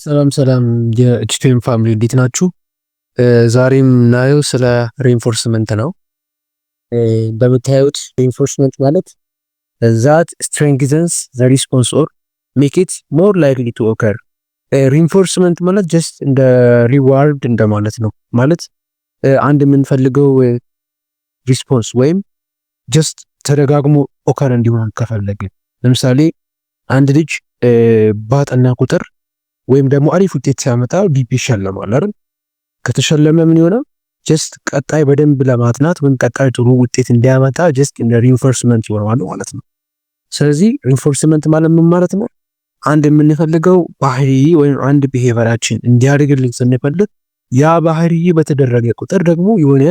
ሰላም ሰላም የ HTM family፣ እንዴት ናችሁ? ዛሬም የምናየው ስለ reinforcement ነው። በምታዩት reinforcement ማለት that strengthens the response or make it more likely to occur። Reinforcement ማለት just እንደ reward እንደማለት ነው። ማለት አንድ የምንፈልገው response ወይም just ተደጋግሞ occur እንዲሆን ከፈለግን፣ ለምሳሌ አንድ ልጅ ባጠና ቁጥር ወይም ደግሞ አሪፍ ውጤት ሲያመጣ ቢቢ ይሸለማል አይደል? ከተሸለመ ምን ይሆናል? Just ቀጣይ በደንብ ለማጥናት ወይም ቀጣይ ጥሩ ውጤት እንዲያመጣ just እንደ reinforcement ይሆናል ማለት ነው። ስለዚህ reinforcement ማለት ምን ማለት ነው? አንድ የምንፈልገው ባህሪ ወይም አንድ behavior ኣችን እንዲያድግልን ስንፈልግ ያ ባህሪ በተደረገ ቁጥር ደግሞ የሆነ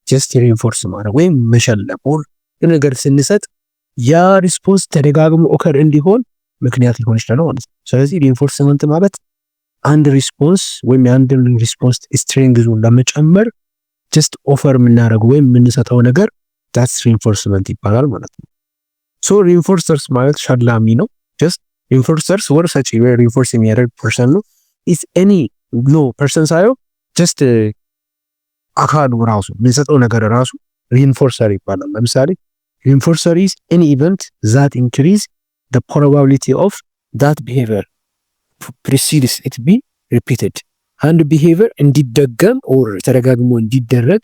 just reinforce ማድረግ ወይም መሸለም ነገር ስንሰጥ ያ response ተደጋግሞ occur እንዲሆን ምክንያት ሊሆን ይችላል ማለት ነው። ስለዚህ reinforcement ማለት አንድ response ወይም የአንድን response strength ኡን ለመጨመር just offer የምናደርገው ወይም የምንሰጠው ነገር that's reinforcement ይባላል ማለት ነው። So reinforcers ማለት ሸላሚ ነው። Just reinforcers ወር ሰጪ ወይ reinforce የሚያደርግ person ነው። Is any no person ሳይሆን just አካሉ ራሱ የምንሰጠው ነገር ራሱ reinforcer ይባላል። ለምሳሌ reinforcer is any event that increase the probability of that behavior precedes it be repeated። አንድ behavior እንዲደገም or ተደጋግሞ እንዲደረግ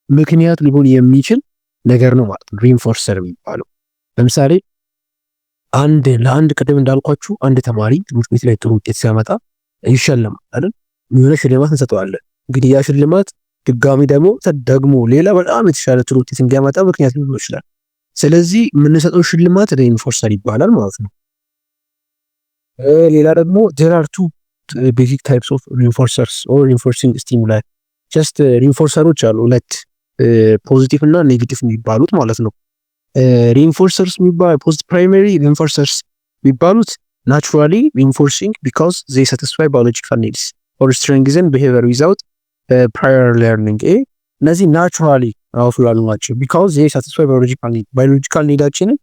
ምክንያት ሊሆን የሚችል ነገር ነው ማለት ነው reinforcer የሚባለው። ለምሳሌ አንድ ለአንድ ቅድም እንዳልኳችሁ አንድ ተማሪ ትምህርት ቤት ላይ ጥሩ ውጤት ሲያመጣ ይሸለማል አይደል? የሆነ ሽልማት እንሰጠዋለን። እንግዲህ ያ ሽልማት ድጋሚ ደግሞ ደግሞ ሌላ በጣም የተሻለ ጥሩ ውጤት እንዲያመጣ ምክንያት ሊሆን ይችላል። ስለዚህ የምንሰጠው ሽልማት reinforcer ይባላል ማለት ነው። ሌላ ደግሞ there are two basic types of reinforcers or reinforcing stimuli። Just reinforcer ኦች አሉ ሁለት፣ positive እና negative የሚባሉት ማለት ነው። Reinforcers የሚባሉ primary reinforcers የሚባሉት naturally reinforcing because they satisfy biological needs or strengthen behavior without prior learning። እነዚህ naturally ራሱ ያሉ ናቸው። Because they satisfy biological need፣ biological need ኣችንን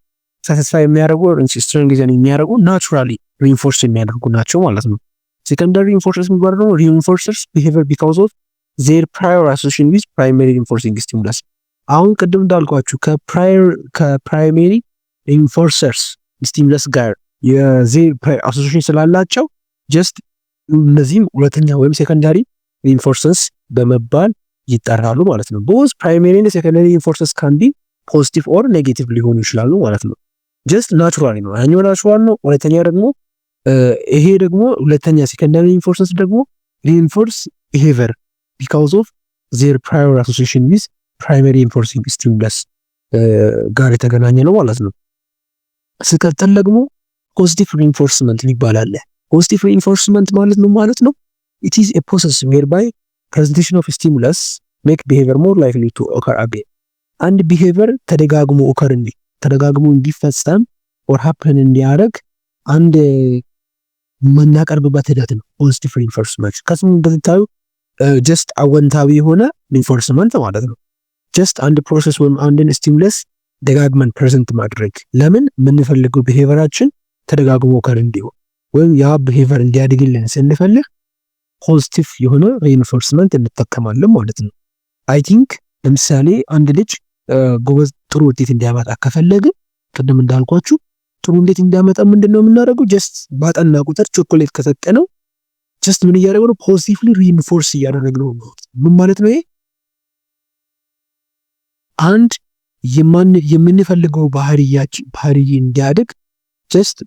satisfy የሚያደርጉ፣ strengthen የሚያደርጉ፣ naturally reinforce የሚያደርጉ ናቸው ማለት ነው። Secondary reinforcers የሚባሉ ደግሞ reinforcers behavior because of their prior association with primary reinforcing stimulus። አሁን ቅድም እንዳልኳችሁ ከ primary reinforcers stimulus ጋር የ their association ስላላቸው just እነዚህም ሁለተኛ ወይም secondary reinforcers በመባል ይጠራሉ ማለት ነው። Both primary እና secondary reinforcers can be positive or negative ሊሆኑ ይችላሉ ማለት ነው። Just naturally ነው፣ ያኛው natural ነው። ሁለተኛ ደግሞ ይሄ ደግሞ ሁለተኛ secondary reinforcers ደግሞ reinforce behavior because of their prior association with primary reinforcing stimulus ጋር የተገናኘ ነው ማለት ነው። ስቀጥል ደግሞ positive reinforcement የሚባል አለ። Positive reinforcement ማለት ነው ማለት ነው it is a process whereby presentation of stimulus make behavior more likely to occur again። አንድ behavior ተደጋግሞ occur እንዲ ተደጋግሞ እንዲፈጸም or happen እንዲያደርግ አንድ የምናቀርብበት ሂደት ነው positive reinforcement። ከስሙ እንደምታዩ just አወንታዊ የሆነ reinforcement ማለት ነው። Just አንድ process ወይም አንድን stimulus ደጋግመን present ማድረግ፣ ለምን? የምንፈልገው behavior ኣችን ተደጋግሞ occur እንዲሆን ወይም ያ behavior እንዲያድግልን ስንፈልግ positive የሆነ reinforcement እንጠቀማለን ማለት ነው። I think ለምሳሌ አንድ ልጅ ጎበዝ ጥሩ ውጤት እንዲያመጣ ከፈለግን፣ ቅድም እንዳልኳችሁ ጥሩ ውጤት እንዲያመጣ ምንድን ነው የምናደርገው? Just ባጠና ቁጥር ቾኮሌት ከሰጠነው just ምን እያደረግነው ነው? Positively reinforce እያደረግነው ነው። ምን ማለት ነው ይሄ? አንድ የምንፈልገው ባህሪያችን ባህሪ እንዲያድግ just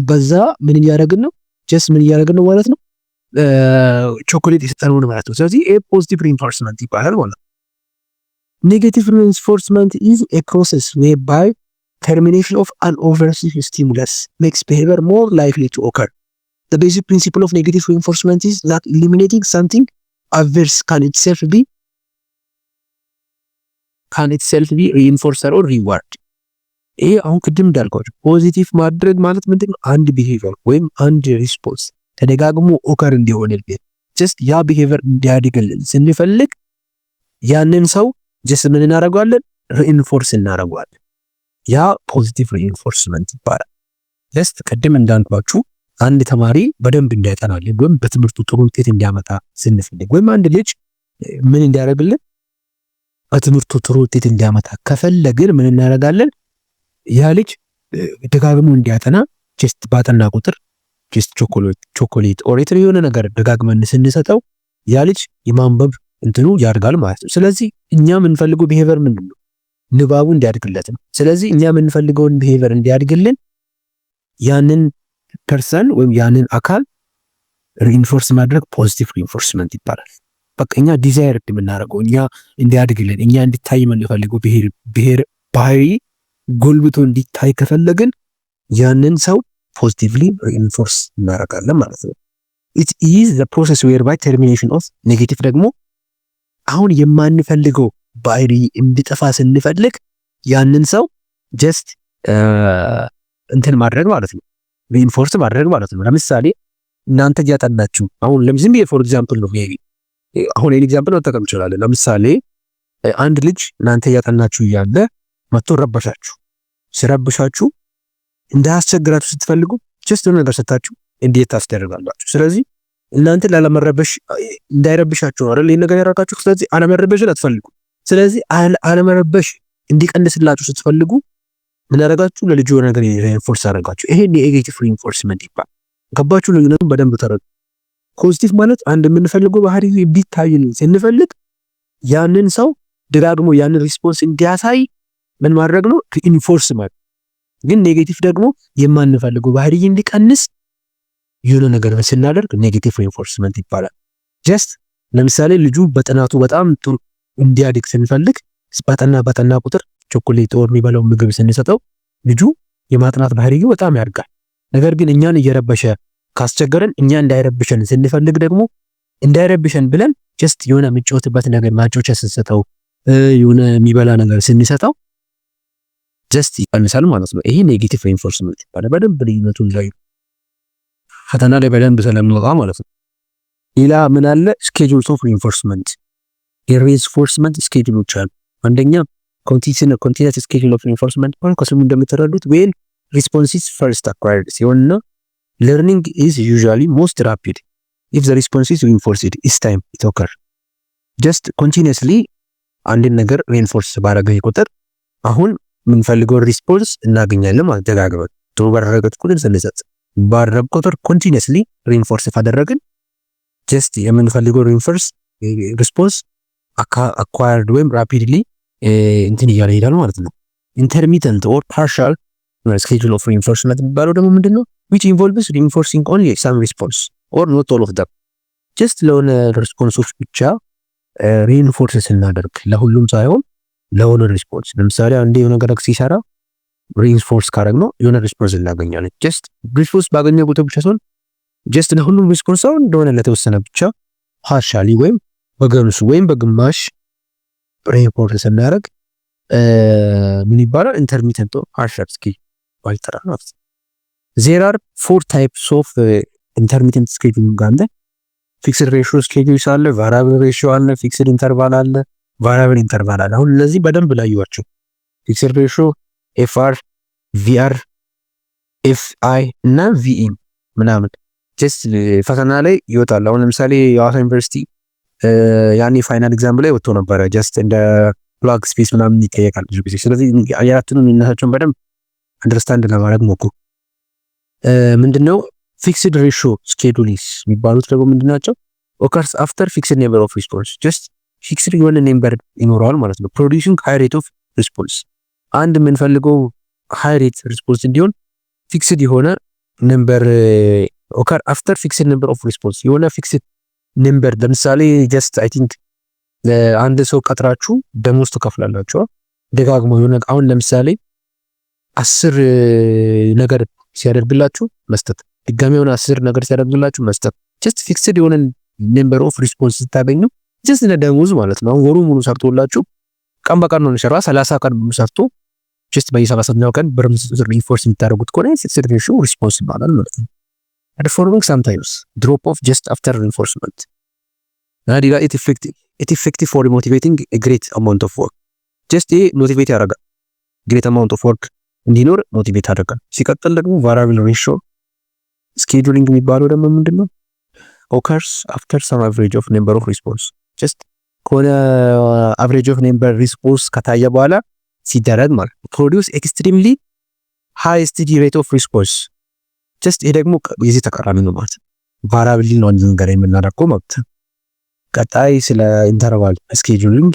በዛ ምን እያደረግን ነው? Just ምን እያደረግን ነው ማለት ነው? ቾኮሌት የሰጠነውን ማለት ነው። ስለዚህ ይሄ positive reinforcement ይባላል ማለት ነው። Negative reinforcement is a process whereby termination of an aversive stimulus makes behavior more likely to occur. The basic principle of negative reinforcement is that eliminating something averse can itself be reinforcer or reward። ይሄ አሁን ቅድም እንዳልኳቸው positive ማድረግ ማለት ምንድን ነው? አንድ behavior ወይም አንድ response ተደጋግሞ occur እንዲሆንልን፣ just ያ behavior እንዲያድግልን ስንፈልግ ያንን ሰው just ምን እናደርገዋለን? Reinforce እናደርገዋለን። ያ positive reinforcement ይባላል። Just ቅድም እንዳልኳችሁ አንድ ተማሪ በደንብ እንዲያጠናልን ወይም በትምህርቱ ጥሩ ውጤት እንዲያመጣ ስንፈልግ ወይም አንድ ልጅ ምን እንዲያደርግልን፣ በትምህርቱ ጥሩ ውጤት እንዲያመጣ ከፈለግን ምን እናደርጋለን? ያ ልጅ ደጋግሞ እንዲያጠና just ባጠና ቁጥር just ቾኮሌት or የሆነ ነገር ደጋግመን ስንሰጠው ያ ልጅ የማንበብ እንትኑ ያድጋል ማለት ነው። ስለዚህ እኛ የምንፈልገው behavior ምንድን ነው? ንባቡ እንዲያድግለት ነው። ስለዚህ እኛ የምንፈልገውን behavior እንዲያድግልን ያንን person ወይም ያንን አካል reinforce ማድረግ positive reinforcement ይባላል። በቃ እኛ desire የምናደርገው፣ እኛ እንዲያድግልን፣ እኛ እንዲታይ የምንፈልገው ብሔር ባህሪ ጎልብቶ እንዲታይ ከፈለግን ያንን ሰው positively reinforce እናደርጋለን ማለት ነው። It is the process whereby termination of negative ደግሞ አሁን የማንፈልገው ባህሪ እንዲጠፋ ስንፈልግ ያንን ሰው just እንትን ማድረግ ማለት ነው፣ reinforce ማድረግ ማለት ነው። ለምሳሌ እናንተ እያጠናችሁ፣ አሁን ዝም ብዬ for example ነው፣ አሁን ይሄን example መጠቀም እንችላለን። ለምሳሌ አንድ ልጅ እናንተ እያጠናችሁ እያለ መጥቶ ረበሻችሁ። ሲረብሻችሁ እንዳያስቸግራችሁ ስትፈልጉ just የሆነ ነገር ሰጣችሁ እንዴት ታስደርጋላችሁ። ስለዚህ እናንተ ላለመረበሽ፣ እንዳይረብሻችሁ ነው አይደል ይሄን ነገር ያደረጋችሁ። ስለዚህ አለመረበሽን አትፈልጉ። ስለዚህ አለመረበሽ እንዲቀንስላችሁ ስትፈልጉ ምን ያደረጋችሁ? ለልጁ የሆነ ነገር reinforce አደረጋችሁ። ይሄ negative reinforcement ይባላል። ገባችሁ? ልዩነቱን በደንብ ተረዱ። Positive ማለት አንድ የምንፈልገው ባህሪ ቢታይልን ስንፈልግ ያንን ሰው ደጋግሞ ያንን response እንዲያሳይ ምን ማድረግ ነው? Reinforce ማለት። ግን negative ደግሞ የማንፈልገው ባህሪ እንዲቀንስ የሆነ ነገር ስናደርግ negative reinforcement ይባላል። Just ለምሳሌ ልጁ በጥናቱ በጣም ጥሩ እንዲያድግ ስንፈልግ ባጠና ባጠና ቁጥር ቾኮሌት or የሚበላው ምግብ ስንሰጠው ልጁ የማጥናት ባህሪው በጣም ያድጋል። ነገር ግን እኛን እየረበሸ ካስቸገረን፣ እኛ እንዳይረብሸን ስንፈልግ ደግሞ እንዳይረብሸን ብለን just የሆነ የሚጫወትበት ነገር ማጫወቻ ስንሰጠው፣ የሆነ የሚበላ ነገር ስንሰጠው just ይቀንሳል ማለት ነው። ይሄ negative reinforcement ይባላል። በደንብ ልዩነቱን ላይ ፈተና ላይ በደንብ ስለሚወጣ ማለት ነው። ሌላ ምን አለ? Schedules of reinforcement፣ የ reinforcement schedule ኦች አሉ። አንደኛ continuous schedule of reinforcement ከስሙ እንደምትረዱት when response is first acquired ሲሆንና learning is usually most rapid if the response is reinforced each time it occur። Just continuously አንድን ነገር reinforce ባረገ ቁጥር አሁን የምንፈልገውን response እናገኛለን ማለት፣ ደጋግመን ጥሩ ባደረገ ቁጥር ስንሰጥ ባደረግ ቁጥር continuously reinforce ካደረግን just የምንፈልገው reinforce response acquired ወይም rapidly እንትን እያለ ይሄዳል ማለት ነው። Intermittent or partial schedule of reinforcement የሚባለው ደግሞ ምንድን ነው? Which involves reinforcing only some response or not all of them። Just ለሆነ response ኦች ብቻ reinforce ስናደርግ፣ ለሁሉም ሳይሆን ለሆነ response። ለምሳሌ አንዴ የሆነ ነገር ሲሰራ reinforce ካደረግነው የሆነ response እናገኛለን። Just response ባገኘ ቁጥር ብቻ ሳይሆን፣ just ለሁሉም response ሳይሆን እንደሆነ ለተወሰነ ብቻ partially ወይም በገንሱ ወይም በግማሽ reinforce ስናደርግ ምን ይባላል? Intermittent partial schedule ይጠራል ማለት ነው። There are four types of intermittent scheduling አለ። Fixed ratio schedules አለ፣ variable ratio አለ፣ fixed interval አለ፣ variable interval አለ። አሁን እነዚህ በደንብ ላዩዋቸው። Fixed ratio፣ FR፣ VR፣ FI እና VN ምናምን just ፈተና ላይ ይወጣል። አሁን ለምሳሌ የሐዋሳ ዩኒቨርሲቲ ያኔ final exam ላይ ወጥቶ ነበረ። Just እንደ blank space ምናምን ይጠየቃል ብዙ ጊዜ። ስለዚህ አራቱንም ልዩነታቸውን በደንብ understand ለማድረግ ሞክሩ። ምንድነው fixed ratio schedules የሚባሉት ደግሞ ምንድን ናቸው? Occurs after fixed number of response፣ just fixed የሆነ number ይኖረዋል ማለት ነው። Producing high rate of response፣ አንድ የምንፈልገው high rate response እንዲሆን fixed የሆነ number፣ occur after fixed number of response፣ የሆነ fixed number። ለምሳሌ just I think አንድ ሰው ቀጥራችሁ ደሞዝ ትከፍላላችሁ። ደጋግሞ የሆነ፣ አሁን ለምሳሌ 10 ነገር ሲያደርግላችሁ መስጠት፣ ድጋሚ የሆነ 10 ነገር ሲያደርግላችሁ መስጠት። Just fixed የሆነ number of response ስታገኙ just እንደ ደሞዝ ማለት ነው። አሁን ወሩ ሙሉ ሰርቶላችሁ፣ ቀን በቀን ነው የሚሰራ፣ 30 ቀን ሙሉ ሰርቶ just በየሰላሳኛው ቀን ብር reinforce የምታደርጉት ከሆነ fixed ratio response ይባላል ማለት ነው። Performing sometimes drop off just after reinforcement። ሌላ it effective for motivating great amount of work። Just ይሄ motivate ያደርጋል። Great amount of work እንዲኖር motivate ያደርጋል። ሲቀጥል ደግሞ variable ratio scheduling የሚባለው ደግሞ ምንድን ነው? Occurs after some average of number of response፣ just ከሆነ average of number response ከታየ በኋላ ሲደረግ ማለት produce extremely high steady rate of response። Just ይሄ ደግሞ የዚህ ተቃራኒ ነው ማለት variable ነው አንድ ነገር የምናደርገው ማለት። ቀጣይ ስለ interval scheduling።